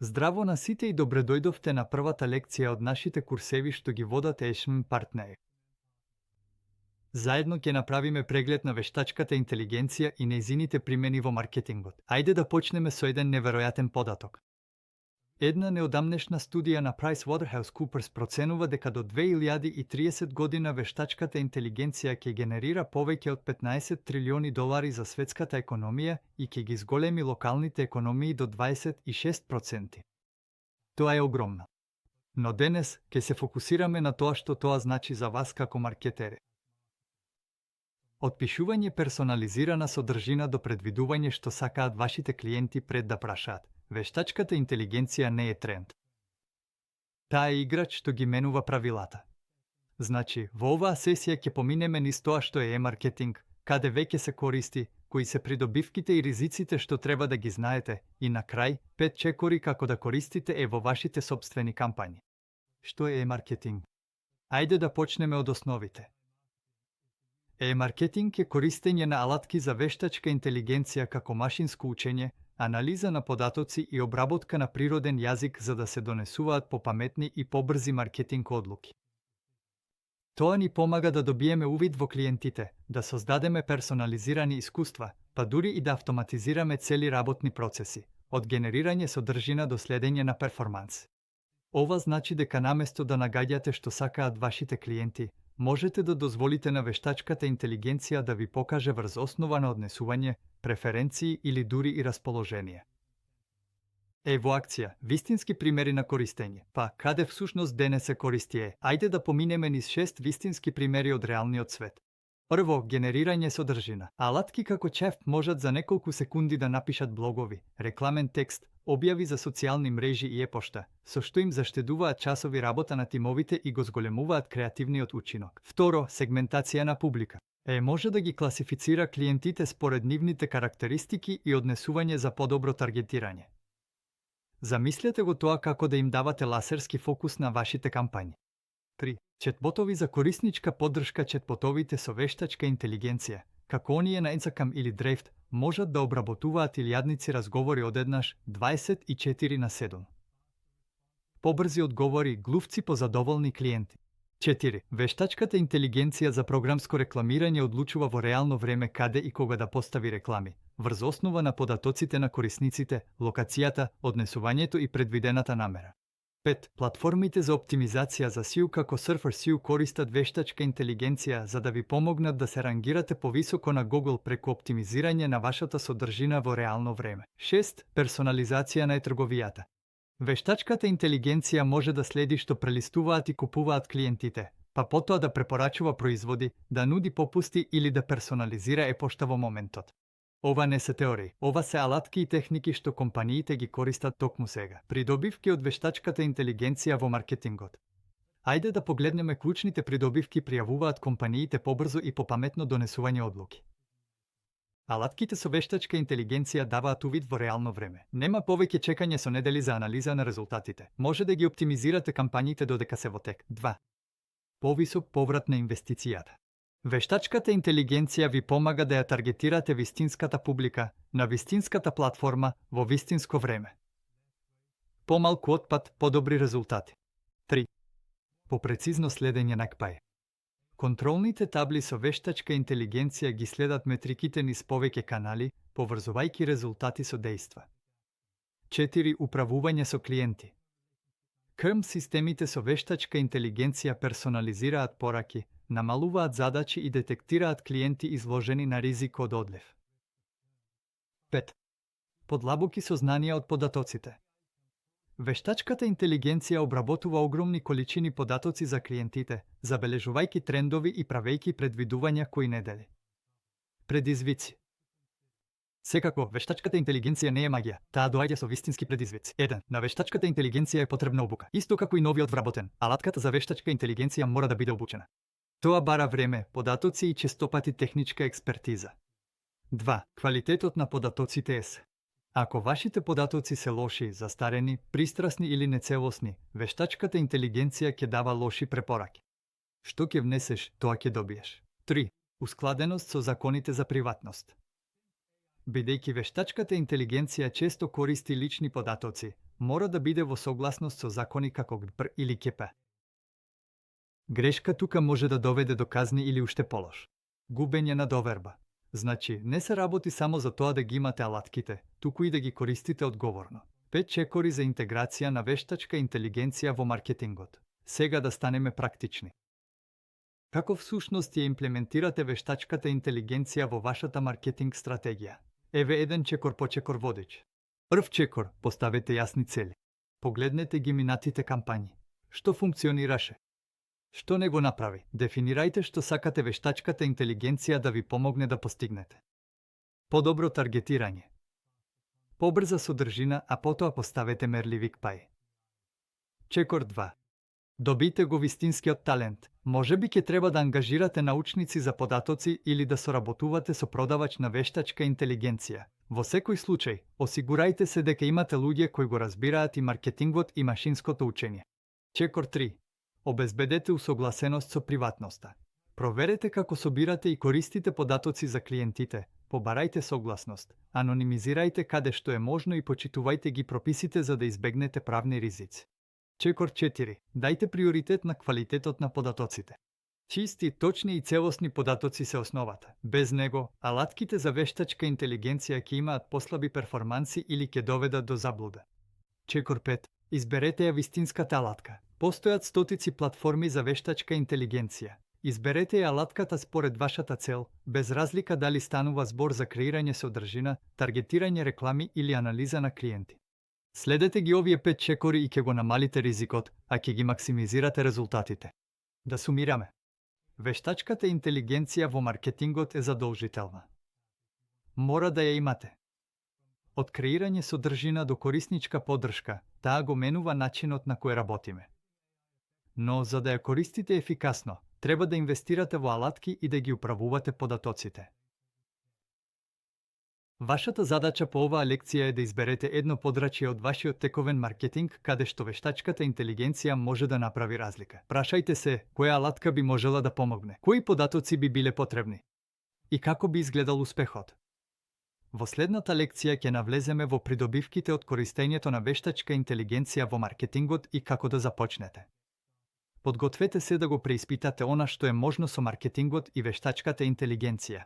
Здраво на сите и добре дојдовте на првата лекција од нашите курсеви што ги водат ESM партнери. Заедно ќе направиме преглед на вештачката интелигенција и нејзините примени во маркетингот. Ајде да почнеме со еден неверојатен податок. Една неодамнешна студија на PricewaterhouseCoopers проценува дека до 2030 година вештачката интелигенција ќе генерира повеќе од 15 трилиони долари за светската економија и ќе ги зголеми локалните економии до 26%. Тоа е огромно. Но денес ќе се фокусираме на тоа што тоа значи за вас како маркетери. Од пишување персонализирана содржина до предвидување што сакаат вашите клиенти пред да прашаат. Вештачката интелигенција не е тренд. Таа е играч што ги менува правилата. Значи, во оваа сесија ќе поминеме низ тоа што е маркетинг, каде веќе се користи, кои се придобивките и ризиците што треба да ги знаете, и на крај, 5 чекори како да користите во вашите сопствени кампањи. Што е маркетинг? Ајде да почнеме од основите. Маркетинг е користење на алатки за вештачка интелигенција како машинско учење, анализа на податоци и обработка на природен јазик за да се донесуваат попаметни и побрзи маркетинг одлуки. Тоа ни помага да добиеме увид во клиентите, да создадеме персонализирани искуства, па дури и да автоматизираме цели работни процеси, од генерирање содржина до следење на перформанс. Ова значи дека наместо да нагаѓате што сакаат вашите клиенти, можете да дозволите на вештачката интелигенција да ви покаже врз основа на однесување, преференции или дури и расположение. Во акција, вистински примери на користење. Па, каде всушност денес се користи Ајде да поминеме низ 6 вистински примери од реалниот свет. Прво, генерирање содржина. Алатки како Chef можат за неколку секунди да напишат блогови, рекламен текст, објави за социјални мрежи и епошта, со што им заштедуваат часови работа на тимовите и го зголемуваат креативниот учинок. Второ, сегментација на публика. Може да ги класифицира клиентите според нивните карактеристики и однесување за подобро таргетирање. Замислете го тоа како да им давате ласерски фокус на вашите кампањи. 3. Четботови за корисничка поддршка. Четботовите со вештачка интелигенција, како оние на Instagram или Drift, можат да обработуваат илјадници разговори одеднаш 24/7. Побрзи одговори, глувци по задоволни клиенти. 4. Вештачката интелигенција за програмско рекламирање одлучува во реално време каде и кога да постави реклами, врз основа на податоците на корисниците, локацијата, однесувањето и предвидената намера. 5. Платформите за оптимизација за SEO како Surfer SEO користат вештачка интелигенција за да ви помогнат да се рангирате повисоко на Google преку оптимизирање на вашата содржина во реално време. 6. Персонализација на трговијата. Вештачката интелигенција може да следи што прелистуваат и купуваат клиентите, па потоа да препорачува производи, да нуди попусти или да персонализира епошта во моментот. Ова не се теории, ова се алатки и техники што компаниите ги користат токму сега. Придобивки од вештачката интелигенција во маркетингот. Ајде да погледнеме клучните придобивки пријавуваат компаниите побрзо и попаметно донесување одлуки. Алатките со вештачка интелигенција даваат увид во реално време. Нема повеќе чекање со недели за анализа на резултатите. Може да ги оптимизирате кампањите додека се во тек. 2. Повисок поврат на инвестицијата. Вештачката интелигенција ви помага да ја таргетирате вистинската публика, на вистинската платформа, во вистинско време. Помалку отпад, подобри резултати. 3. Попрецизно следење на КПИ. Контролните табли со вештачка интелигенција ги следат метриките низ повеќе канали, поврзувајќи резултати со дејства. 4. Управување со клиенти. КРМ системите со вештачка интелигенција персонализираат пораки, намалуваат задачи и детектираат клиенти изложени на ризик од одлив. 5. Подлабоки сознанија од податоците. Вештачката интелигенција обработува огромни количини податоци за клиентите, забележувајќи трендови и правејќи предвидувања кои недели. Предизвици. Секако, вештачката интелигенција не е магија, таа доаѓа со вистински предизвици. 1. На вештачката интелигенција е потребна обука. Исто како и новиот вработен, алатката за вештачка интелигенција мора да биде обучена. Тоа бара време, податоци и честопати техничка експертиза. 2. Квалитетот на податоците е се. Ако вашите податоци се лоши, застарени, пристрасни или нецелосни, вештачката интелигенција ќе дава лоши препораки. Што ќе внесеш, тоа ќе добиеш. 3. Ускладеност со законите за приватност. Бидејќи вештачката интелигенција често користи лични податоци, мора да биде во согласност со закони како ГДПР или КП. Грешка тука може да доведе до казни или уште полош. Губење на доверба. Значи, не се работи само за тоа да ги имате алатките, туку и да ги користите одговорно. 5 чекори за интеграција на вештачка интелигенција во маркетингот. Сега да станеме практични. Како всушност ја имплементирате вештачката интелигенција во вашата маркетинг стратегија? Еве еден чекор по чекор водич. Прв чекор, поставете јасни цели. Погледнете ги минатите кампањи. Што функционираше? Што не го направи? Дефинирајте што сакате вештачката интелигенција да ви помогне да постигнете. Подобро таргетирање. Побрза содржина, а потоа поставете мерливи кпаи. Чекор 2. Добите го вистинскиот талент. Може би ќе треба да ангажирате научници за податоци или да соработувате со продавач на вештачка интелигенција. Во секој случај, осигурајте се дека имате луѓе кои го разбираат и маркетингот и машинското учење. Чекор 3. Обезбедете усогласеност со приватноста. Проверете како собирате и користите податоци за клиентите, побарајте согласност, анонимизирајте каде што е можно и почитувајте ги прописите за да избегнете правни ризици. Чекор 4. Дајте приоритет на квалитетот на податоците. Чисти, точни и целосни податоци се основата. Без него, алатките за вештачка интелигенција ќе имаат послаби перформанси или ќе доведат до заблуда. Чекор 5. Изберете ја вистинската алатка. Постојат стотици платформи за вештачка интелигенција. Изберете ја алатката според вашата цел, без разлика дали станува збор за креирање содржина, таргетирање реклами или анализа на клиенти. Следете ги овие 5 чекори и ќе го намалите ризикот, а ќе ги максимизирате резултатите. Да сумираме. Вештачката интелигенција во маркетингот е задолжителна. Мора да ја имате. Од креирање содржина до корисничка поддршка, таа го менува начинот на кој работиме. Но за да ја користите ефикасно, треба да инвестирате во алатки и да ги управувате податоците. Вашата задача по оваа лекција е да изберете едно подрачје од вашиот тековен маркетинг каде што вештачката интелигенција може да направи разлика. Прашајте се, која алатка би можела да помогне, кои податоци би биле потребни и како би изгледал успехот. Во следната лекција ќе навлеземе во придобивките од користењето на вештачка интелигенција во маркетингот и како да започнете. Подгответе се да го преиспитате она што е можно со маркетингот и вештачката интелигенција.